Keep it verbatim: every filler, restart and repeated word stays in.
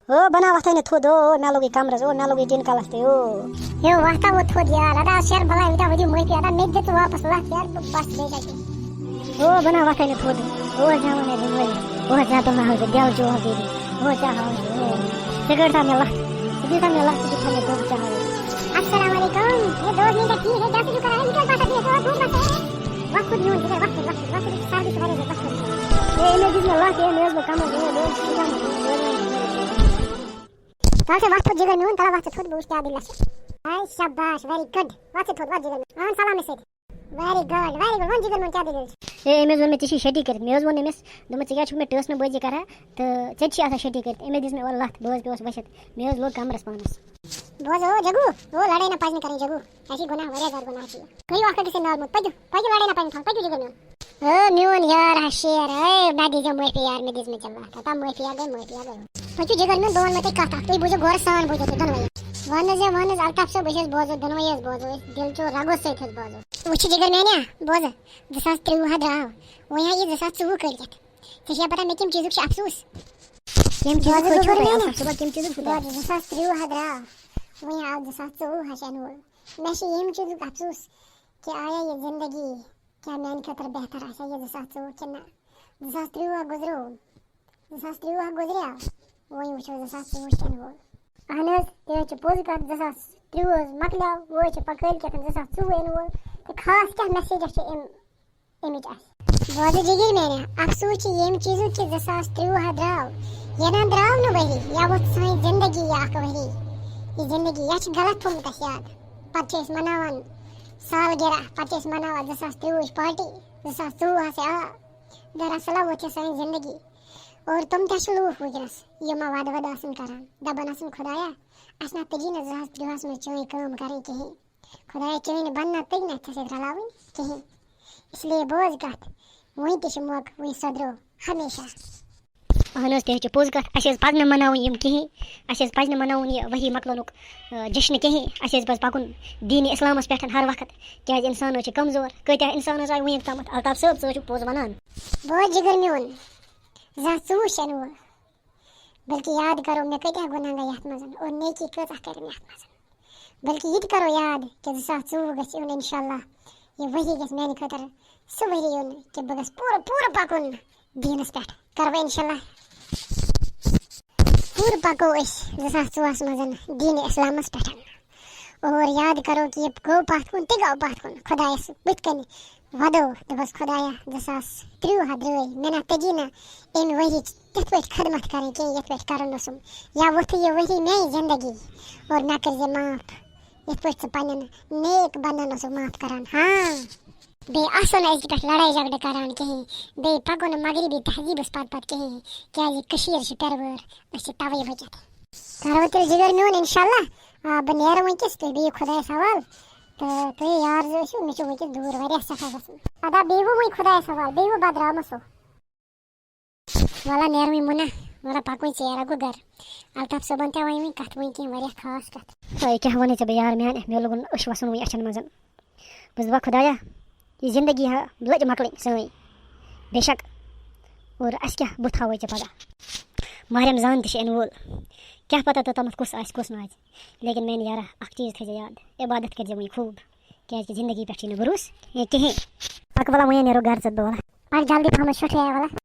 او بنا وۄتھے نہٕ تھوٚد، او، او، مےٚ لوٚگُے کمرس، او، مےٚ لوٚگُے ٹِن کلس تہِ، او۔ ہے، وۄتھا وۄتھ تھوٚد یار، ادا شیر بلاے، وۄنۍ دِ مےٚ وۄتھِ یاد، مےٚ تہِ دِ ژٕ واپس لتھ یار، بہٕ بس بیٚیہِ کتہِ۔ او بنا وۄتھے نہٕ تھوٚد، او جاوان ہے دُنوٲیی، او جا تُلناوے بہٕ دٮ۪ل چوب بیٚیہِ، او چاہاو، او۔ ژٕ کٔڑ تھا مےٚ لتھ، ژٕ دِ تھا مےٚ لتھ، ژٕ دِ تھا مےٚ دۄہ چاہاو۔ السلام علیکم۔ ہے، دوست میٛٲنۍ کیٛاہ ٹھیٖک، ہے، کیٛاہ چھُ کران؟ أمِس کیٛازِ باسان ٹھیٖک؟ ہے، دوٗر باسان۔ وۄتھ تھوٚد میون جِگر، وۄتھ تھوٚد، وۄتھ تھوٚد، وۄتھ تھوٚد، سردی چھِ واریاہ زیادٕ، وۄتھ تھوٚد۔ ہے، أمۍ حظ دِژ مےٚ لَتھ، ہے، مےٚ حظ لوٚگ کَمَر، ہے، مےٚ حظ چھُ کَمَر، مےٚ حظ لوٚگ۔ تَلہٕ ژٕ وۄتھ تھوٚد جِگر میون، تَلہٕ وۄتھ ژٕ تھوٚد، بہٕ وٕچھِ کیٛاہ دٔلیٖلہ چھِ۔ ہاے شاباش، very good، وۄتھ ژٕ تھوٚد، وۄتھ جِگر میون۔ اَہَن سلامَس سۭتۍ۔ Very good، very good، وَن جِگر میون کیٛاہ دٔلیٖل چھِ؟ ہے، أمۍ حظ ووٚن مےٚ ژےٚ چھِ شٔٹی کٔرِتھ، مےٚ حظ ووٚن أمِس، دوٚپمَس، "ژٕ کیٛازِ چھُکھ مےٚ ٹٲسۍ نہٕ بٲزی کَران تہٕ ژےٚ تہِ چھِ آسان شٔٹی کٔرِتھ؟" أمۍ حظ دِژ مےٚ اورٕ لَتھ، بہٕ حظ پیوٚوُس ؤسِتھ، مےٚ حظ لوٚگ کَمرَس پانَس۔ بوز او جگو، او لڑائی نہ پزنی کریں جگو، ایسی گناہ، واریاہ زیادٕ گناہ چھ۔ کٔرِو اکھ أکِس سۭتۍ نال موت، پٔکِو، پٔکِو لڑائی نہ پزنی تھاوُن، پٔکِو جگر میون۔ او میون یار ہا شیر، اے نہ دیٖزیو معٲفی یار، مےٚ دِژ مےٚ ژےٚ لَتھ، ہتا معٲفی یار گٔے، معٲفی یار گٔے۔ پٔکِو جگر میون، بہٕ وَنہٕ تۄہہِ کَتھ اَکھ، تُہۍ بوٗزِو غورٕ سان، بوٗزِو تُہۍ دۄنوَے۔ وَن حظ یا وَن حظ الطاف صٲب، أسۍ حظ بوزو، دۄنوَے حظ بوزو أسۍ، دِل چو رگو سۭتۍ حظ بوزو۔ وٕچھ جگر میانیا، بوزٕ، زٕ ساس ترٛوٚوُہ ہا درٛاو، وۄنۍ آیہِ یہِ زٕ ساس ژوٚوُہ کٔڑِتھ۔ ژےٚ چھےٚ پَتہ مےٚ کَمہِ چیٖزُک چھُ افسوٗس؟ کَمہِ چیٖزُک بوزٕ چھُ گوٚبُر تۄہہِ میانہِ۔ افسوٗس؟ صُبحن کَمہِ چیٖزُک چھُ تۄہہِ بوزٕ، افسوٗس؟ زٕ ساس ترٛوٚوُہ ہا درٛاو، وۄنۍ آو زٕ ساس ژوٚوُہ ہَس یِنہٕ وول۔ مےٚ چھُ ییٚمہِ چیٖزُک افسوٗس کہِ آیا یہِ زندگی کیٛاہ میٛانہِ خٲطرٕ بہتر آسیا یہِ زٕ ساس ژوٚوُہ کِنہٕ نہ؟ زٕ ساس ترٛوٚوُہ ہا گُزریو، زٕ ساس ترٛوٚوُہ ہا گُزریو، وۄنۍ وٕچھو زٕ ساس ژوٚوُہ کِنہٕ وول۔ اہن حظ، تہِ حظ چھِ پوٚز کَتھ، زٕ ساس ترٛوٚوُہ حظ مۄکلیو، وۄنۍ حظ چھِ پَکٲلۍ کیٛاہ تام زٕ ساس ژوٚوُہ یِنہٕ وول۔ تہٕ خاص کیٛاہ message چھِ اَمہِ اَمِچ آسہِ۔ بوزٕ جِگر میانہِ، افسوٗس چھُ ییٚمہِ چیٖزُک کہِ زٕ ساس ترٛوٚوُہ ہا درٛاو، یہِ نہ درٛاو نہٕ ؤری، یا ووت سٲنۍ زندگی یہِ اکھ ؤری۔ یہِ زندگی، یہِ چھِ غلط تھوٚمُت اَسہِ یاد۔ پتہٕ چھِ أسۍ مناوان سالگرہ، پتہٕ چھِ أسۍ مناوان زٕ ساس ترٛوٚوُہٕچ party، زٕ ساس ژوٚوُہ ہسے آو۔ دراصل ووت یہِ سٲنۍ زندگی۔ اور تِم تہِ چھِ لوٗکھ وٕنکیٚنس، یِم وعدٕ وعدٕ آسان کران، دپان آسان، "خدایا، اَسہِ نہ تٔجی نہٕ زٕ ساس ترٛوٚوُہس منٛز چٲنۍ کٲم کرٕنۍ کِہیٖنۍ۔" خۄدایا، چٲنۍ بنٛدنہ تٔگۍ نہٕ اَتھٕ سۭتۍ رلاوٕنۍ کِہیٖنۍ۔ اس لیے بوز کَتھ، وۄنۍ تہِ چھُ موقعہٕ، وۄنۍ سۄدرو ہمیشہ۔ اہن حظ، تہِ حظ چھِ پوٚز کَتھ، اَسہِ حظ پَزِ نہٕ مَناوٕنۍ یِم کِہیٖنۍ، اَسہِ حظ پَزِ نہٕ مَناوُن یہِ ؤری مۄکلنُک، آ، جشنہٕ کِہیٖنۍ، اَسہِ حظ پَزِ پَکُن دیٖنِ اِسلامَس پٮ۪ٹھ ہر وقت، کیٛازِ اِنسان حظ چھِ کَمزور، کۭتیٛاہ اِنسان حظ آے وٕنیُک تامَتھ، الطاف صٲب، ژٕ حظ چھُکھ پوٚز وَنان۔ بوز جِگر میون، زٕ ساس ژوٚوُہ چھُ یِنہٕ وول۔ بلکہِ یاد کرو مےٚ کۭتیٛاہ گۄناہ گٔے یَتھ منٛز اور نیکی کۭژاہ کٔرٕم یَتھ منٛز۔ بلکہِ یہِ تہِ کرو یاد کہِ زٕ ساس ژوٚوُہ گژھِ یُن اِنشاء اللہ۔ یہِ ؤری گژھِ میٛانہِ خٲطرٕ سُہ ؤری یُن کہِ بہٕ گژھٕ پوٗرٕ، پوٗرٕ پَکُن دیٖنَس پٮ۪ٹھ۔ کرو اِنشاء اللہ۔ پوٗرٕ پَکو أسۍ زٕ ساس ژوٚوُہَس منٛز دیٖنِ اِسلامَس پٮ۪ٹھ۔ اور یاد کرو کہِ یہِ گوٚو پَتھ کُن تہِ گوٚو پَتھ کُن۔ خۄدایَس بٕتھِ کَنہِ وَدو، دوٚپُس، "خۄدایا، زٕ ساس ترٛوٚوُہ ہا درٛٲے، مےٚ نہ تٔجی نہ اَمہِ ؤریِچ تِتھ پٲٹھۍ خدمت کَرٕنۍ کینٛہہ، یِتھ پٲٹھۍ کَرُن اوسُم، یا ووٚتھُے یہِ ؤری میٛانہِ زندگی، اور مےٚ کٔرۍ زِ معاف، یِتھ پٲٹھۍ ژٕ پنٛنٮ۪ن نیک بندن اوسُکھ معاف کران۔ ہاں، بیٚیہِ آسو نہٕ أزکہِ پٮ۪ٹھ لڑٲے جھگڑٕ کران کِہیٖنۍ، بیٚیہِ پَکو نہٕ مغربی تہذیٖبَس پتہٕ پتہٕ کِہیٖنۍ، کیٛازِ کٔشیٖر چھِ پٮ۪روٲر، أسۍ چھِ تَوَے بٔچِتھ۔" کرو تیٚلہِ جِگر میون، اِنشاء اللہ۔ آ، بہٕ نیرٕ وٕنکیٚس، تُہۍ بِہِو خۄدایَس حوال۔ تہٕ تُہۍ یار زٕ ٲسِو، مےٚ چھُ وٕنکیٚس دوٗر واریاہ سٮ۪ٹھاہ گژھُن۔ ادا بیٚہِو وۄنۍ خۄدایَس حوال، بیٚہِو، بہٕ درٛامَس ہو۔ وَلہ نیرٕ وۄنۍ مُنہ، وَلہ پَکھ وۄنۍ ژیر، اَکھ گوٚو گَرٕ۔ الطاف صٲبَن تہِ وۄنۍ وۄنۍ کَتھ وۄنۍ کینٛہہ واریاہ خاص کَتھ۔ ہے، کیٛاہ وَنَے ژےٚ بہٕ یار میٛانہِ، مےٚ لوٚگُن أچھ وَسُن وۄنۍ أچھَن منٛز۔ بہٕ چھُس دَپان خۄدایا، یہِ زندگی ہا لٔج مۄکلٕنۍ سٲنۍ۔ بے شک۔ اور اَسہِ کیٛاہ بُتھ ہاوَے ژےٚ پَگاہ؟ ماہ رمضان تہِ چھِ یِنہٕ وول۔ کیٛاہ پَتہ توٚتامَتھ کُس آسہِ، کُس نہٕ آسہِ۔ لیکن میٛانہِ یارا، اَکھ چیٖز تھٲیزِ یاد، عبادت کٔرۍزِ وۄنۍ خوٗب۔ کیٛازِ کہِ زندگی پٮ۪ٹھ چھُے نہٕ بھروسہٕ کینٛہہ۔ پَکھ وَلہ وۄنۍ نیرو گَرٕ ژٕ تہٕ بہٕ وَلہ۔ پَکھ جلدی پَہمَتھ شُٹھے آے وَلہ۔